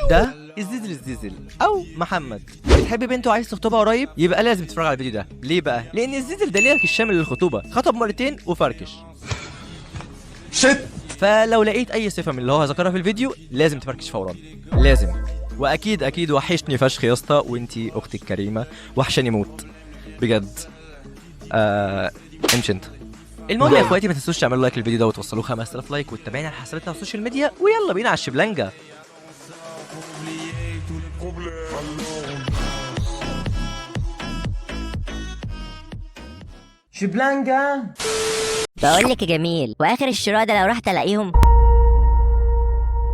ده الزيزل الزيزل او محمد. بتحب بنت وعايز تخطبها قريب؟ يبقى لازم تتفرج على الفيديو ده. ليه بقى؟ لان الزيزل دليلك الشامل للخطوبه، خطب مرتين وفركش. shit. فلو لقيت اي صفة من اللي هو ذكرها في الفيديو لازم تفركش فورا، لازم. واكيد اكيد وحشني فشخ يا اسطى، وانتي اختي الكريمة وحشاني موت بجد. امشي انت. المهم يا اخواتي ما تنسوش تعملوا like للفيديو ده وتوصلوه 5000 like، وتتابعينا على حساباتنا على ال social media، ويلا بينا على الشبلنجه. شبلانجا. بقول لك يا جميل، واخر الشراء ده لو رحت الاقيهم.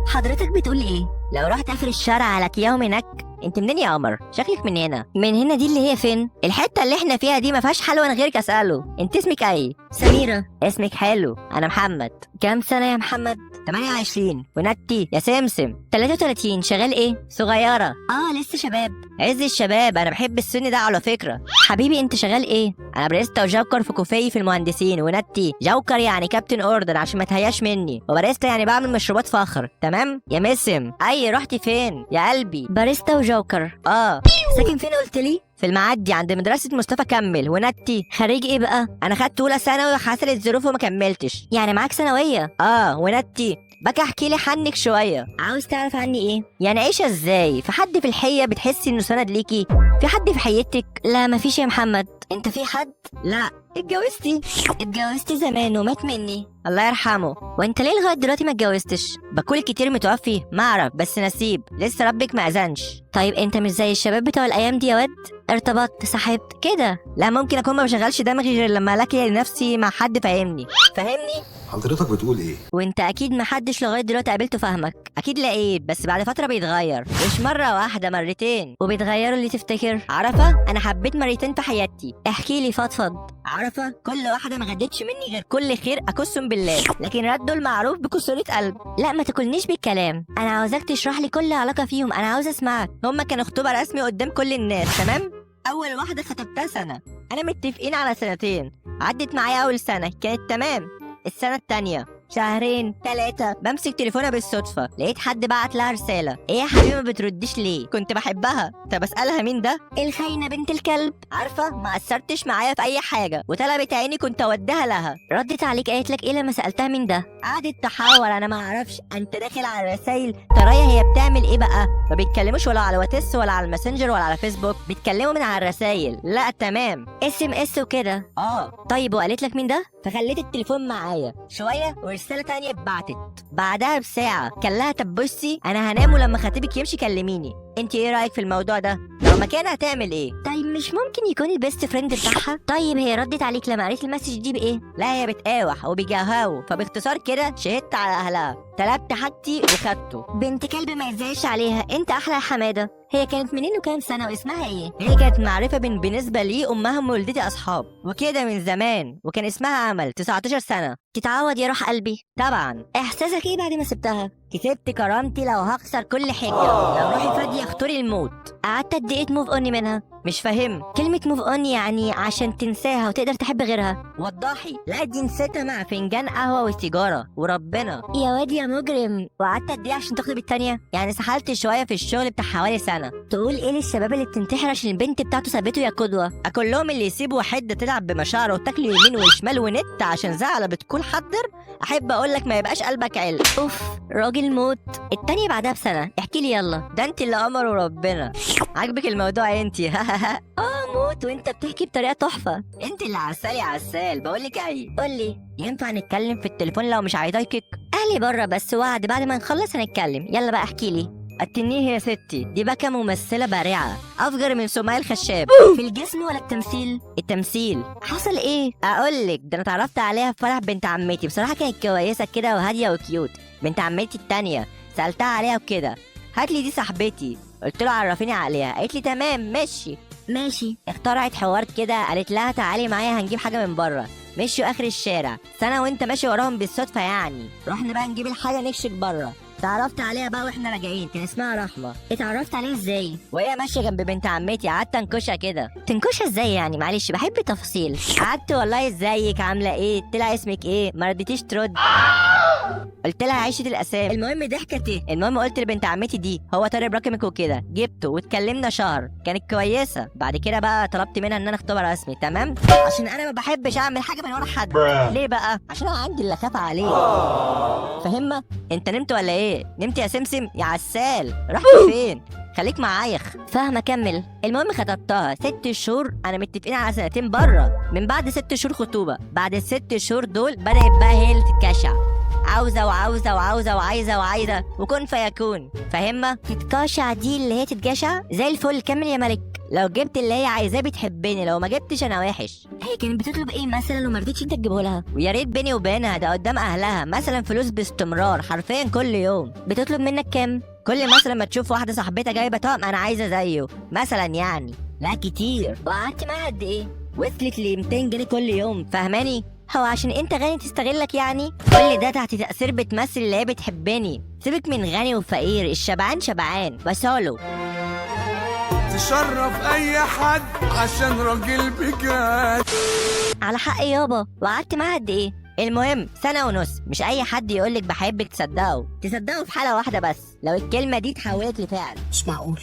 حضرتك بتقول ايه؟ لو رحت اخر الشارع الاقيهم هناك. انت منين يا قمر؟ شكلك من هنا. من هنا دي اللي هي فين؟ الحتة اللي احنا فيها دي ما فيهاش حلوة غيرك اساله. انت اسمك ايه؟ سميرة. اسمك حلو. انا محمد. كام سنة يا محمد؟ 28. ونتي يا سمسم؟ 33. شغال ايه؟ صغيرة. اه لسه شباب. عز الشباب، انا بحب السن ده على فكرة. حبيبي انت شغال ايه؟ انا باريستا وجوكر في كوفيه في المهندسين. ونتي جوكر يعني captain order عشان ما تهياش مني، وباريستا يعني بعمل مشروبات فخر. تمام يا مسم. اي رحتي فين يا قلبي؟ باريستا وجوكر. اه ساكن فين قلت لي؟ في المعدي عند مدرسة مصطفى كمل. ونتي خريج ايه بقى؟ انا خدت اولى ثانوي وحصلت ظروف وما كملتش. يعني معاك ثانوية؟ اه. ونتي بقى احكي لي عنك شوية. عاوز تعرف عني ايه؟ يعني عيشة ازاي؟ في حد في الحية بتحسي انه سند ليكي؟ في حد في حياتك؟ لا مفيش يا محمد. انت في حد؟ لا. اتجوزتي؟ اتجوزت زمان ومات مني الله يرحمه. وانت ليه لغاية دلوقتي ما اتجوزتش؟ بكل كتير متوفي ما اعرف، بس نصيب لسه ربك ما اذنش. طيب انت مش زي الشباب بتوع الايام دي يا واد؟ ارتبطت صاحبت كده؟ لا ممكن اكون ما بشغلش دماغي غير لما الاقي نفسي مع حد فاهمني. فاهمني؟ حضرتك بتقول ايه؟ وانت اكيد ما حدش لغاية دلوقتي قابلته فاهمك. اكيد لقيت، بس بعد فترة بيتغير، مش مرة واحدة، مرتين، وبيتغيروا. اللي تفتكر؟ عرفه انا حبيت مرتين في حياتي. احكي لي فضفض. عرفه كل واحدة ما غدتش مني غير كل خير اقسم بالله، لكن ردوا المعروف بكسورة قلب. لا ما تاكلنيش بالكلام، انا عاوزاك تشرح لي كل علاقة فيهم، انا عاوز اسمعك. هما كانوا خطوبه رسمي قدام كل الناس. تمام. اول واحدة خطبتها سنة، انا متفقين على سنتين، عدت معايا اول سنة كانت تمام. السنة التانية شهرين ثلاثة بمسك تليفونها بالصدفة، لقيت حد بعت لها رسالة، ايه يا حبيبي ما بترديش ليه؟ كنت بحبها. طب اسألها مين ده؟ الخاينة بنت الكلب. عارفة ما قصرتش معايا في أي حاجة، وطلبت عيني كنت أوديها لها. ردت عليك قالت لك ايه لما سألتها مين ده؟ قعدت تحاور أنا ما أعرفش. أنت داخل على الرسايل ترايا هي بتعمل ايه بقى؟ ما بيتكلموش ولا على واتس ولا على الماسنجر ولا على فيسبوك، بيتكلموا من على الرسايل. لا تمام SMS وكده. اه طيب وقالت لك مين ده؟ فخليت التليفون معايا شوية ورسالة تانية اتبعتت بعدها بساعة، كان لها طب بصي انا هنام ولما خطيبك يمشي كلميني. انت ايه رايك في الموضوع ده؟ لو مكانها هتعمل ايه؟ طيب مش ممكن يكون ال best friend بتاعها؟ طيب هي ردت عليك لما قريت ال message دي بايه؟ لا هي بتقاوح وبيجهاو، فباختصار كده شهدت على اهلها، طلبت حاجتي وخدته. بنت كلب ما يزعلش عليها. انت احلى يا حمادة. هي كانت منين وكام سنة واسمها ايه؟ هي كانت معرفة بالنسبة لي امها ووالدتي اصحاب وكده من زمان، وكان اسمها امل، 19 سنة. تتعوض يا روح قلبي. طبعا. احساسك ايه بعد ما سبتها؟ كسبت كرامتي لو هخسر كل حاجة، لو روحي فاضية اختاري الموت. قعدت قد ايه move on منها؟ مش فاهم كلمة move on يعني عشان تنساها وتقدر تحب غيرها. وضحي. لا دي نسيتها مع فنجان قهوة وسيجاره وربنا. يا واد يا مجرم. وقعدت قد ايه عشان تخطب التانية؟ يعني سحلت شوية في الشغل بتاع حوالي سنة. تقول ايه للشباب اللي بتنتحر عشان البنت بتاعته سابته يا قدوة؟ اقول لهم اللي يسيبوا حده تلعب بمشاعره وتاكله يمين وشمال ونت عشان زعله بتكون حضر. احب اقول لك ما يبقاش قلبك عل. اوف راجل موت. التانية بعدها بسنة. احكي لي يلا. ده انت اللي قمر وربنا. عاجبك الموضوع انت؟ اه موت. وانت بتحكي بطريقة تحفة. انت اللي عسال يا عسال. بقول لك ايه؟ قول لي ينفع نتكلم في التليفون لو مش عايزاكك؟ اهلي بره بس وعد بعد ما نخلص هنتكلم. يلا بقى احكي لي. التنيه يا ستي دي بكى ممثلة بارعة أفجر من سمية الخشاب. في الجسم ولا التمثيل؟ التمثيل. حصل إيه؟ أقول لك ده أنا اتعرفت عليها في فرح بنت عمتي، بصراحة كانت كويسة كده وهادية وكيوت. بنت عمتي التانية سألتها عليها وكده، هات لي دي صاحبتي، قلت له عرفيني عليها، قالت لي تمام ماشي ماشي. اخترعت حوار كده، قالت لها تعالي معايا هنجيب حاجة من بره. مشوا آخر الشارع سنة وانت ماشي وراهم بالصدفة يعني. رحنا بقى نجيب الحاجة نكشك بره. تعرفت عليها بقى واحنا راجعين، كان اسمها رحمه. اتعرفت عليها ازاي؟ وهي ماشية جنب بنت عمتي، قعدت انكشها كده. تنكشها ازاي يعني؟ معلش بحب التفاصيل. قعدت والله ازيك عامله ايه، طلع اسمك ايه، ما ردتيش ترد. قلت لها عيشه الاسامي. المهم ضحكت ايه. المهم قلت لبنت عمتي دي هو طالب رقمك وكده، جبته واتكلمنا شهر، كانت كويسة. بعد كده بقى طلبت منها ان انا اخطبها رسمي، تمام؟ عشان انا ما بحبش اعمل حاجة من ورا حد. ليه بقى؟ عشان انا عندي اللي اخاف عليه، فاهمه؟ انت نمت ولا ايه؟ نمت يا سمسم يا عسال؟ رحت فين؟ خليك معايا فاهمه. كمل. المهم خطبتها 6 شهور، انا متفقين على سنتين بره. من بعد 6 شهور خطوبه، بعد ال6 شهور دول بدات بقى هي اللي تتكشع، عاوزه وعاوزه وعاوزه وعايزه وعايزه وكن فيكون، فاهمه؟ تتكشع دي اللي هي تتجشع زي الفل. كمل يا ملك. لو جبت اللي هي عايزاه بتحبني، لو ما جبتش انا وحش. هي كانت بتطلب ايه مثلا وما رضيتش انت تجيبه لها؟ ويا ريت بيني وبينها، ده قدام اهلها. مثلا فلوس باستمرار، حرفيا كل يوم. بتطلب منك كام؟ كل مثلا ما تشوف واحدة صاحبتها جايبه طقم انا عايزه زيه مثلا يعني. لا كتير. وقعدت معاها قد ايه؟ وصلت ل 200 جنيه كل يوم، فاهماني؟ هو عشان انت غني تستغلك يعني؟ كل ده تحت تأثير بتمثل اللي هي بتحبني. سيبك من غني وفقير، الشبعان شبعان. وسولو تشرف اي حد عشان راجل بجد. على حق يابا. وقعدت معاها قد ايه؟ المهم 1.5 سنة. مش اي حد يقولك بحبك تصدقه، تصدقه في حالة واحدة بس، لو الكلمة دي اتحولت لفعل. مش معقول،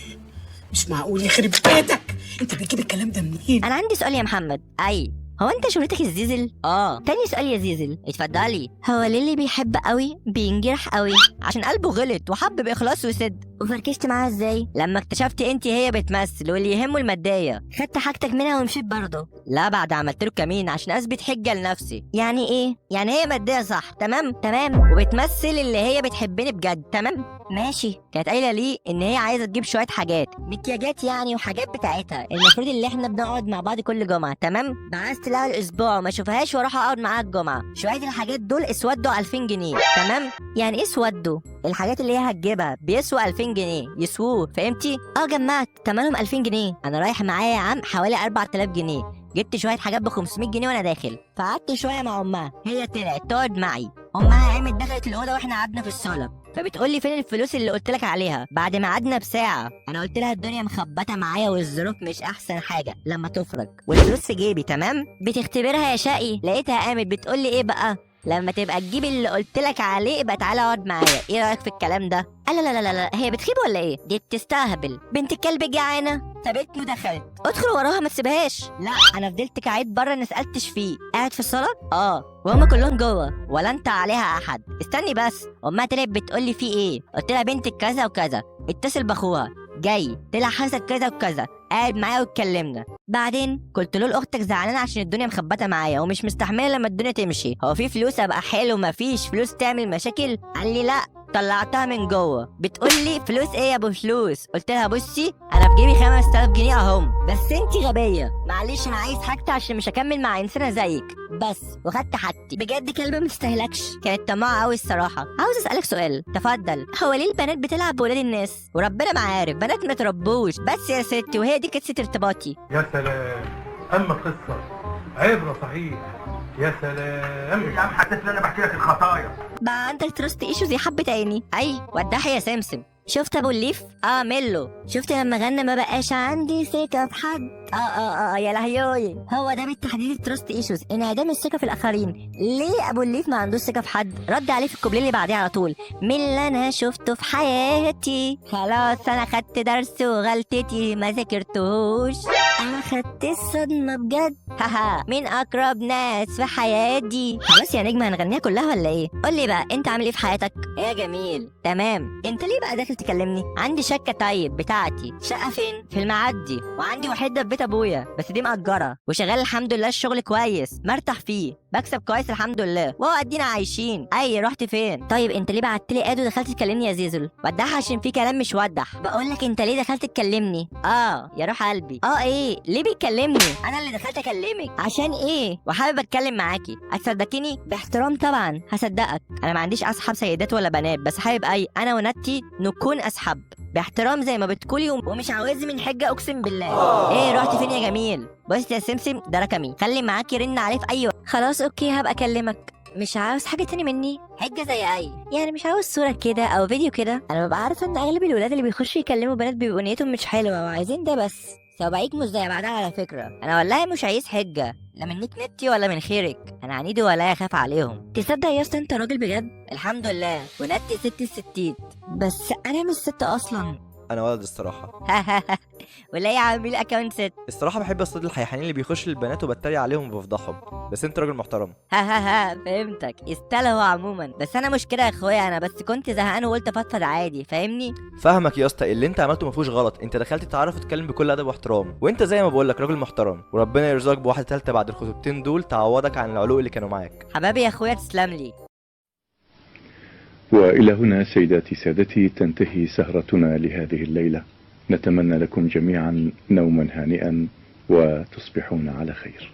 مش معقول، يخرب بيتك، انت بتجيب الكلام ده منين؟ انا عندي سؤال يا محمد. اي هو انت شهرتك الزيزل؟ اه. تاني سؤال يا زيزل. اتفضلي. هو ليه اللي بيحب قوي بينجرح قوي؟ عشان قلبه غلط وحب باخلاص وصدق. وفركشت معاها ازاي؟ لما اكتشفت انت هي بتمثل واللي يهمه المادية، خدت حاجتك منها ومشيت برضه. لا بعد عملت له كمين عشان اثبت حجه لنفسي. يعني ايه؟ يعني هي مادية صح، تمام تمام، وبتمثل اللي هي بتحبني بجد، تمام ماشي. كانت قايله لي ان هي عايزه تجيب شوية حاجات، مكياجات يعني وحاجات بتاعتها، المفروض اللي احنا بنقعد مع بعض كل جمعه، تمام؟ بعثت لها الاسبوع وما اشوفهاش واروح اقعد معاها الجمعة. شوية الحاجات دول اسودوا 2000 جنيه، تمام؟ يعني ايه اسودوا؟ الحاجات اللي هي هتجيبها بيسوى 2000 جنيه، يسووه، فهمتي؟ اه جمعت تمنهم 2000 جنيه. انا رايح معايا يا عم حوالي 4000 جنيه، جبت شوية حاجات ب 500 جنيه وانا داخل. فقعدت شوية مع امها، هي طلعت تقعد معي. امها قامت دخلت الاوضة واحنا قعدنا في الصاله، فبتقول لي فين الفلوس اللي قلت لك عليها بعد ما قعدنا بساعة. انا قلت لها الدنيا مخبطه معايا والظروف مش احسن حاجة لما تفرج، والفلوس في جيبي، تمام؟ بتختبرها يا شقي. لقيتها قامت بتقول لي ايه بقى؟ لما تبقى تجيب اللي قلت لك عليه يبقى تعالى اقعد معايا. ايه رايك في الكلام ده؟ لا لا لا لا، هي بتخيب ولا ايه؟ دي بتستهبل بنت الكلب الجعانه. سابتني ودخلت. ادخل وراها ما تسيبهاش. لا انا فضلت قاعد بره ما سالتش فيه. قاعد في الصاله وهم كلهم جوه ولا انت عليها احد. استني بس، امها طلعت بتقول لي في ايه؟ قلت لها بنتك كذا وكذا، اتصل باخوها جاي، طلع حصل كذا وكذا، قاعد معايا واتكلمنا. بعدين قلت له لاختك زعلانة عشان الدنيا مخبطه معايا ومش مستحمله لما الدنيا تمشي، هو في فلوس ابقى حلو مفيش فلوس تعمل مشاكل؟ قال لي لا. طلعتها من جوه بتقول لي فلوس ايه يا ابو فلوس؟ قلت لها بصي انا في جيبي 5000 جنيه اهم، بس انت غبية، معلش انا عايز حاجتي عشان مش هكمل مع انسانه زيك بس. وخدت حاجتي. بجد كلمة ما تستاهلكش، كانت طماعه قوي الصراحة. عاوز اسالك سؤال. تفضل. هو ليه البنات بتلعب بولاد الناس؟ وربنا ما عارف، بنات ما تربوش بس يا ستي. وهي دي قصة ارتباطي. يا سلام، اما قصة عبره صحيح. يا سلام يا عم حسيت ان انا بحكي لك الخطايا. بقى عندك trust issues يا حبه عيني. اي وضحي يا سمسم. شفت ابو الليف؟ ملة. شفت لما غنى ما بقاش عندي ثقة في حد؟ يا لهيوي. هو ده بالتحديد ال trust issues، انعدام الثقة في الاخرين. ليه ابو الليف ما عندوش ثقة في حد؟ رد عليه في الكوبليه اللي بعديه على طول، من اللي انا شفته في حياتي خلاص انا خدت درس وغلطتي ما ذاكرتهوش، انا خدت الصدمة بجد، هاها مين اقرب ناس في حياتي. خلاص يا نجمه هنغنيها كلها ولا ايه؟ قول لي بقى انت عامل ايه في حياتك؟ ايه يا جميل؟ تمام. انت ليه بقى داخل تكلمني؟ عندي شقه طيب بتاعتي. شقه فين؟ في المعدي، وعندي وحده في بيت ابويا بس دي مأجره، وشغال الحمد لله، الشغل كويس مرتاح فيه، بكسب كويس الحمد لله، وهو ادينا عايشين. اي رحت فين؟ طيب انت ليه بعت لي add ودخلت تكلمني يا زيزل؟ وضح عشان في كلام مش واضح. بقول لك انت ليه دخلت تكلمني؟ يا روح قلبي. ايه ليه بيكلمني؟ انا اللي دخلت اكلمك عشان ايه؟ وحابب اتكلم معاكي. هتصدقيني؟ باحترام طبعا هصدقك. انا ما عنديش اصحاب سيدات ولا بنات، بس حابب اي انا ونتي نكون اصحاب باحترام زي ما بتقولي، ومش عاوز من حجه اقسم بالله. ايه رحت فين يا جميل؟ بص يا سمسم ده رقمي، خلي معاكي رن عليه في اي وقت. خلاص okay هبقى اكلمك. مش عاوز حاجة تاني مني؟ حجه زي اي يعني؟ مش عاوز صوره كده او فيديو كده؟ انا ببقى عارفه ان اغلب الولاد اللي بيخشوا يكلموا بنات بيبقوا نيتهم مش حلوة وعايزين ده بس. صوابعيك مش زي بعضها على فكرة. انا والله مش عايز حجه، لا منك نتي ولا من خيرك، انا عنيد ولا اخاف عليهم. تصدق يا اسطى انت راجل بجد؟ الحمد لله. ونتي ست الستيت، بس انا مش ست اصلا. انا ولد الصراحة. ولا يا عامل account ست. الصراحة بحب اصطاد الحيحانين اللي بيخش للبنات وبتريق عليهم وبفضحهم، بس انت راجل محترم. فهمتك، استلهوا عموما. بس انا مش كده يا اخويا، انا بس كنت زهقان وقلت افضفض عادي، فاهمني؟ فاهمك يا اسطى، اللي انت عملته ما فيهوش غلط، انت دخلت تعرف وتتكلم بكل ادب واحترام، وانت زي ما بقول لك راجل محترم، وربنا يرزقك بواحدة ثالثة بعد الخطوبتين دول تعوضك عن العلوق اللي كانوا معاك. حبايبي يا اخويا، تسلم لي. وإلى هنا سيداتي سادتي تنتهي سهرتنا لهذه الليلة. نتمنى لكم جميعا نوما هانئا وتصبحون على خير.